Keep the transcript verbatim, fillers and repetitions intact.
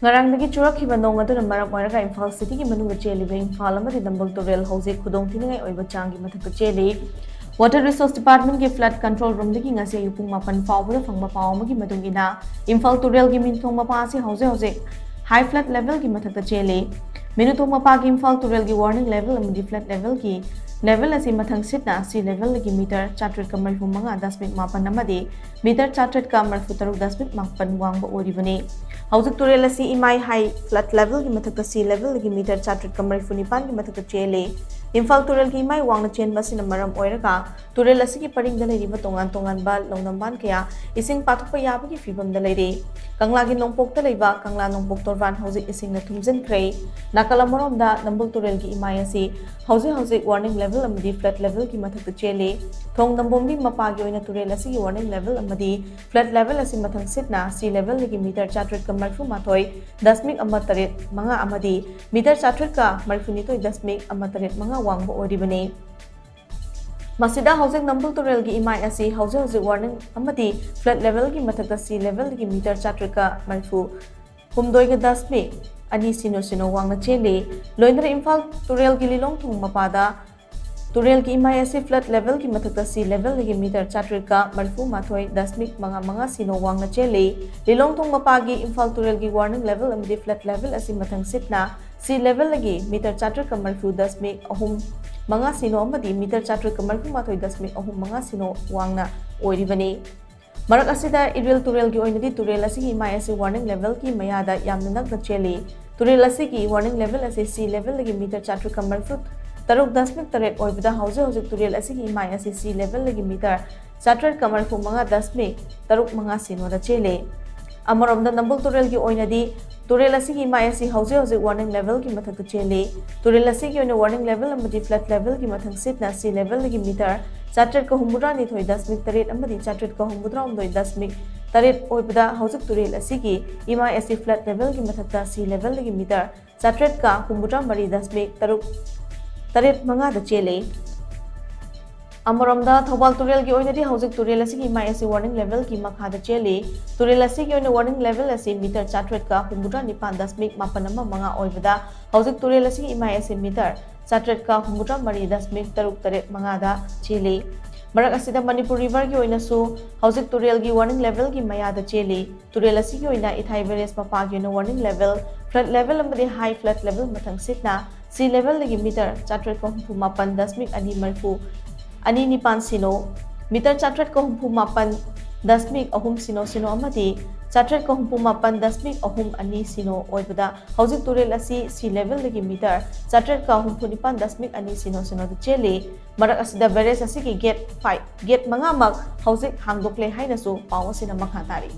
ꯉꯔꯥꯡꯗꯒꯤ ꯆꯨꯔꯛꯈꯤꯕ ꯅꯣꯡ ꯑꯗꯨꯅ ꯃꯔꯝ ꯑꯣꯏꯔꯒ ꯏꯝꯐꯥꯜ ꯁꯤꯇꯤꯒꯤ ꯃꯅꯨꯡꯗ ꯆꯦꯜꯂꯤꯕ ꯏꯝꯐꯥꯜ ꯑꯃꯗꯤ ꯅꯝꯕꯨꯜ ꯇꯨꯔꯦꯜ ꯍꯧꯖꯤꯛ ꯈꯨꯗꯣꯡꯊꯤꯅꯤꯡꯉꯥꯏ ꯑꯣꯏꯕ ꯆꯥꯡꯒꯤ ꯃꯊꯛꯇ ꯆꯦꯜꯂꯤ꯫ Water Resource Department ꯀꯤ flood control room ꯗꯒꯤ ꯉꯁꯤ ꯑꯌꯨꯛ ꯄꯨꯡ ꯃꯥꯄꯟ ꯐꯥꯎꯕꯗ ꯐꯪꯕ ꯄꯥꯎ ꯑꯃꯒꯤ ꯃꯇꯨꯡ ꯏꯟꯅ, ꯏꯝꯐꯥꯜ ꯇꯨꯔꯦꯜꯒꯤ ꯃꯤꯅꯨꯊꯣꯡ ꯃꯄꯥ ꯑꯁꯤ ꯍꯧꯖꯤꯛ ꯍꯧꯖꯤꯛ high flood level ꯒꯤ ꯃꯊꯛꯇ ꯆꯦꯜꯂꯤ꯫ ꯃꯤꯅꯨꯊꯣꯡ ꯃꯄꯥꯒꯤ ꯏꯝꯐꯥꯜ ꯇꯨꯔꯦꯜꯒꯤ warning level ꯑꯃꯗꯤ flood level ꯒꯤ level ꯑꯁꯤ ꯃꯊꯪꯁꯤꯠꯅ sea level ꯗꯒꯤ meter ꯆꯥꯇ꯭ꯔꯦꯠꯀ ꯃꯔꯤꯐꯨ ꯃꯉꯥ ꯗꯁꯃꯤꯛ ꯃꯥꯄꯟ ꯑꯃꯗꯤ meter ꯆꯥꯇ꯭ꯔꯦꯠꯀ ꯃꯔꯤꯐꯨ ꯇꯔꯨꯛ ꯗꯁꯃꯤꯛ ꯃꯥꯄꯟ ꯋꯥꯡꯕ ꯑꯣꯏꯔꯤꯕꯅꯤ꯫ ꯍꯧꯖꯤꯛ ꯇꯨꯔꯦꯜ ꯑꯁꯤ ꯏꯃꯥꯏ high flood level ꯒꯤ ꯃꯊꯛꯇ sea level ꯗꯒꯤ meter ꯆꯥꯇ꯭ꯔꯦꯠꯀ ꯃꯔꯤꯐꯨ ꯅꯤꯄꯥꯟꯒꯤ ꯃꯊꯛꯇ ꯆꯦꯜꯂꯤ꯫ ꯏꯝꯐꯥꯜ ꯇꯨꯔꯦꯜꯒꯤ ꯏꯃꯥꯏ ꯋꯥꯡꯅ ꯆꯦꯟꯕ ꯑꯁꯤꯅ ꯃꯔꯝ ꯑꯣꯏꯔꯒ ꯇꯨꯔꯦꯜ ꯑꯁꯤꯒꯤ ꯄꯔꯤꯡꯗ ꯂꯩꯔꯤꯕ ꯇꯣꯉꯥꯟ ꯇꯣꯉꯥꯟꯕ ꯂꯧꯅꯝꯕꯥꯟ ꯀꯌꯥ ꯏꯁꯤꯡ ꯄꯥꯊꯣꯛꯄ ꯌꯥꯕꯒꯤ ꯐꯤꯕꯝꯗ ꯂꯩꯔꯦ꯫ ꯀꯪꯂꯥꯒꯤ ꯅꯣꯡꯄꯣꯛꯇ ꯂꯩꯕ ꯀꯪꯂꯥ ꯅꯣꯡꯄꯣꯛ ꯇꯣꯔꯕꯥꯟ ꯍꯧꯖꯤꯛ ꯏꯁꯤꯡꯅ ꯊꯨꯝꯖꯤꯟꯈ꯭ꯔꯦ꯫ ꯅꯥꯀꯜ ꯑꯃꯔꯣꯝꯗ ꯅꯝꯕꯨꯜ ꯇꯨꯔꯦꯜꯒꯤ ꯏꯃꯥꯏ ꯑꯁꯤ ꯍꯧꯖꯤꯛ ꯍꯧꯖꯤꯛ warning level ꯑꯃꯗꯤ flood level ꯒꯤ ꯃꯊꯛꯇ ꯆꯦꯜꯂꯤ꯫ ꯊꯣꯡ ꯅꯝꯕꯣꯝꯒꯤ ꯃꯄꯥꯒꯤ ꯑꯣꯏꯅ ꯇꯨꯔꯦꯜ ꯑꯁꯤꯒꯤ warning level ꯑꯃꯗꯤ flood level ꯑꯁꯤ ꯃꯊꯪꯁꯤꯠꯅ sea level ꯗꯒꯤ meter ꯆꯥꯇ꯭ꯔꯦꯠꯀ ꯃꯔꯤꯐꯨ ꯃꯥꯊꯣꯏ ꯗꯁꯃꯤꯛ ꯑꯃ ꯇꯔꯦꯠ ꯃꯉꯥ ꯑꯃꯗꯤ meter ꯆꯥꯇ꯭ꯔꯦꯠꯀ ꯃꯔꯤꯐꯨ ꯅꯤꯊꯣꯏ ꯗꯁꯃꯤꯛ ꯑꯃ ꯇꯔꯦꯠ ꯃꯉꯥ ꯋꯥꯡꯕ ꯑꯣꯏꯔꯤꯕꯅꯤ꯫ ꯃꯁꯤꯗ ꯍꯧꯖꯤꯛ ꯅꯝꯕꯨꯜ ꯇꯨꯔꯦꯜꯒꯤ ꯏꯃꯥꯏ ꯑꯁꯤ ꯍꯧꯖꯤꯛ ꯍꯧꯖꯤꯛ warning ꯑꯃꯗꯤ flood level ꯒꯤ ꯃꯊꯛꯇ sea level ꯗꯒꯤ meter ꯆꯥꯇ꯭ꯔꯦꯠꯀ ꯃꯔꯤꯐꯨ ꯍꯨꯝꯗꯣꯏꯒ ꯗꯁꯃꯤꯛ ꯑꯅꯤ ꯁꯤꯅꯣ ꯁꯤꯅꯣ ꯋꯥꯡꯅ ꯆꯦꯜꯂꯤ꯫ ꯂꯣꯏꯅꯅ ꯏꯝꯐꯥꯜ ꯇꯨꯔꯦꯜꯒꯤ ꯂꯤꯂꯣꯡ ꯊꯣꯡ ꯃꯄꯥꯗ ꯇꯨꯔꯦꯜꯒꯤ ꯏꯃꯥꯏ ꯑꯁꯤ flood level ꯒꯤ ꯃꯊꯛꯇ sea level ꯗꯒꯤ meter ꯆꯥꯇ꯭ꯔꯦꯠꯀ ꯃꯔꯤꯐꯨ ꯃꯥꯊꯣꯏ ꯗꯁꯃꯤꯛ ꯃꯉꯥ ꯃꯉꯥ ꯁꯤꯅꯣ ꯋꯥꯡꯅ ꯆꯦꯜꯂꯤ꯫ ꯂꯤꯂꯣꯡ ꯊꯣꯡ ꯃꯄꯥꯒꯤ ꯏꯝꯐꯥꯜ ꯇꯨꯔꯦꯜꯒꯤ warning level ꯑꯃꯗꯤ flood level ꯑꯁꯤ ꯃꯊꯪꯁꯤꯠꯅ sea level ꯗꯒꯤ meter ꯆꯥꯇ꯭ꯔꯦꯠꯀ ꯃꯔꯤꯐꯨ ꯗꯁꯃꯤꯛ ꯑꯍꯨꯝ ꯃꯉꯥ ꯁꯤꯅꯣ ꯑꯃꯗꯤ meter ꯆꯥꯇ꯭ꯔꯦꯠꯀ ꯃꯔꯤꯐꯨ ꯃꯥꯊꯣꯏ ꯗꯁꯃꯤꯛ ꯑꯍꯨꯝ ꯃꯉꯥ ꯁꯤꯅꯣ ꯋꯥꯡꯅ ꯑꯣꯏꯔꯤꯕꯅꯤ꯫ ꯃꯔꯛ ꯑꯁꯤꯗ ꯏꯔꯤꯜ ꯇꯨꯔꯦꯜꯒꯤ ꯑꯣꯏꯅꯗꯤ ꯇꯨꯔꯦꯜ ꯑꯁꯤꯒꯤ ꯏꯃꯥꯏ ꯑꯁꯤ warning level ꯒꯤ ꯃꯌꯥꯗ ꯌꯥꯝꯅ ꯅꯛꯅ ꯆꯦꯜꯂꯤ꯫ ꯇꯨꯔꯦꯜ ꯑꯁꯤꯒꯤ warning level ꯑꯁꯤ sea level ꯗꯒꯤ meter ꯆꯥꯇ꯭ꯔꯦꯠꯀ ꯃꯔꯤꯐꯨ ꯇꯔꯨꯛ ꯗꯁꯃꯤꯛ ꯇꯔꯦꯠ ꯑꯣꯏꯕꯗ ꯍꯧꯖꯤꯛ ꯍꯧꯖꯤꯛ ꯇꯨꯔꯦꯜ ꯑꯁꯤꯒꯤ ꯏꯃꯥꯏ ꯑꯁꯤ sea level ꯗꯒꯤ meter ꯆꯥꯇ꯭ꯔꯦꯠꯀ ꯃꯔꯤꯐꯨ ꯃꯉꯥ ꯗꯁꯃꯤꯛ ꯇꯔꯨꯛ ꯃꯉꯥ ꯁꯤꯅꯣꯗ ꯆꯦꯜꯂꯤ꯫ ꯑꯃꯔꯣꯝꯗ ꯅꯝꯕꯨꯜ ꯇꯨꯔꯦꯜꯒꯤ ꯑꯣꯏꯅꯗꯤ ꯇꯨꯔꯦꯜ ꯑꯁꯤꯒꯤ ꯏꯃꯥꯏ ꯑꯁꯤ ꯍꯧꯖꯤꯛ ꯍꯧꯖꯤꯛ warning level ꯒꯤ ꯃꯊꯛꯇ ꯆꯦꯜꯂꯤ꯫ ꯇꯨꯔꯦꯜ ꯑꯁꯤꯒꯤ ꯑꯣꯏꯅ warning level ꯑꯃꯗꯤ flood level ꯒꯤ ꯃꯊꯪꯁꯤꯠꯅ sea level ꯗꯒꯤ meter ꯆꯥꯇ꯭ꯔꯦꯠꯀ ꯍꯨꯝꯐꯨꯇꯔꯥꯅꯤꯊꯣꯏ ꯗꯁꯃꯤꯛ ꯇꯔꯦꯠ ꯑꯃꯗꯤ ꯆꯥꯇ꯭ꯔꯦꯠꯀ ꯍꯨꯝꯐꯨꯇꯔꯥꯍꯨꯝꯗꯣꯏ ꯗꯁꯃꯤꯛ ꯇꯔꯦꯠ ꯑꯣꯏꯕꯗ ꯍꯧꯖꯤꯛ ꯇꯨꯔꯦꯜ ꯑꯁꯤꯒꯤ ꯏꯃꯥꯏ ꯑꯁꯤ flood level ꯒꯤ ꯃꯊꯛꯇ sea level ꯗꯒꯤ meter ꯆꯥꯇ꯭ꯔꯦꯠꯀ ꯍꯨꯝꯐꯨꯇꯔꯥꯃꯔꯤ ꯗꯁꯃꯤꯛ ꯇꯔꯨꯛ ꯇꯔꯦꯠ ꯃꯉꯥꯗ ꯆꯦꯜꯂꯤ꯫ ꯑꯃꯔꯣꯝꯗ, ꯊꯧꯕꯥꯜ ꯇꯨꯔꯦꯜꯒꯤ ꯑꯣꯏꯅꯗꯤ ꯍꯧꯖꯤꯛ ꯇꯨꯔꯦꯜ ꯑꯁꯤꯒꯤ ꯏꯃꯥꯏ ꯑꯁꯤ warning level ꯒꯤ ꯃꯈꯥꯗ ꯆꯦꯜꯂꯤ꯫ ꯇꯨꯔꯦꯜ ꯑꯁꯤꯒꯤ ꯑꯣꯏꯅ warning level ꯑꯁꯤ ꯃꯤꯇꯔ ꯆꯥꯇ꯭ꯔꯦꯠꯀ ꯍꯨꯝꯐꯨꯇꯔꯥ ꯅꯤꯄꯥꯟ ꯗꯁꯃꯤꯛ ꯃꯥꯄꯟ ꯑꯃ ꯃꯉꯥ ꯑꯣꯏꯕꯗ, ꯍꯧꯖꯤꯛ ꯇꯨꯔꯦꯜ ꯑꯁꯤꯒꯤ ꯏꯃꯥꯏ ꯑꯁꯤ ꯃꯤꯇꯔ ꯆꯥꯇ꯭ꯔꯦꯠꯀ ꯍꯨꯝꯐꯨꯇꯔꯥ ꯃꯔꯤ ꯗꯁꯃꯤꯛ ꯇꯔꯨꯛ ꯇꯔꯦꯠ ꯃꯉꯥꯗ ꯆꯦꯜꯂꯤ꯫ ꯃꯔꯛ ꯑꯁꯤꯗ, ꯃꯅꯤꯄꯨꯔ river ꯒꯤ ꯑꯣꯏꯅꯁꯨ ꯍꯧꯖꯤꯛ ꯇꯨꯔꯦꯜꯒꯤ warning level ꯒꯤ ꯃꯌꯥꯗ ꯆꯦꯜꯂꯤ꯫ ꯇꯨꯔꯦꯜ ꯑꯁꯤꯒꯤ ꯑꯣꯏꯅ ꯏꯊꯥꯏ barrage ꯃꯄꯥꯒꯤ ꯑꯣꯏꯅ warning level, flood level ꯑꯃꯗꯤ high flood level ꯃꯊꯪꯁꯤꯠꯅ sea level ꯗꯒꯤ ꯃꯤꯇꯔ ꯆꯥꯇ꯭ꯔꯦꯠꯀ ꯍꯨꯝꯐꯨ ꯃꯥꯄꯟ ꯗꯁꯃꯤꯛ ꯑꯅꯤ ꯃꯔꯤꯐꯨ, ꯑꯅꯤ ꯅꯤꯄꯥꯟ ꯁꯤꯅꯣ, ꯃꯤꯇꯔ ꯆꯥꯇ꯭ꯔꯦꯠꯀ ꯍꯨꯝꯐꯨ ꯃꯥꯄꯟ ꯗꯁꯃꯤꯛ ꯑꯍꯨꯝ ꯁꯤꯅꯣ ꯁꯤꯅꯣ ꯑꯃꯗꯤ ꯆꯥꯇ꯭ꯔꯦꯠꯀ ꯍꯨꯝꯐꯨ ꯃꯥꯄꯟ ꯗꯁꯃꯤꯛ ꯑꯍꯨꯝ ꯑꯅꯤ ꯁꯤꯅꯣ ꯑꯣꯏꯕꯗ, ꯍꯧꯖꯤꯛ ꯇꯨꯔꯦꯜ ꯑꯁꯤ sea level ꯗꯒꯤ ꯃꯤꯇꯔ ꯆꯥꯇ꯭ꯔꯦꯠꯀ ꯍꯨꯝꯐꯨ ꯅꯤꯄꯥꯟ ꯗꯁꯃꯤꯛ ꯑꯅꯤ ꯁꯤꯅꯣ ꯁꯤꯅꯣꯗ ꯆꯦꯜꯂꯤ꯫ ꯃꯔꯛ ꯑꯁꯤꯗ, barrage ꯑꯁꯤꯒꯤ gate five, gate ꯃꯉꯥꯃꯛ ꯍꯧꯖꯤꯛ ꯍꯥꯡꯗꯣꯛꯂꯦ ꯍꯥꯏꯅꯁꯨ ꯄꯥꯎ ꯑꯁꯤꯅ ꯃꯈꯥ ꯇꯥꯔꯤ꯫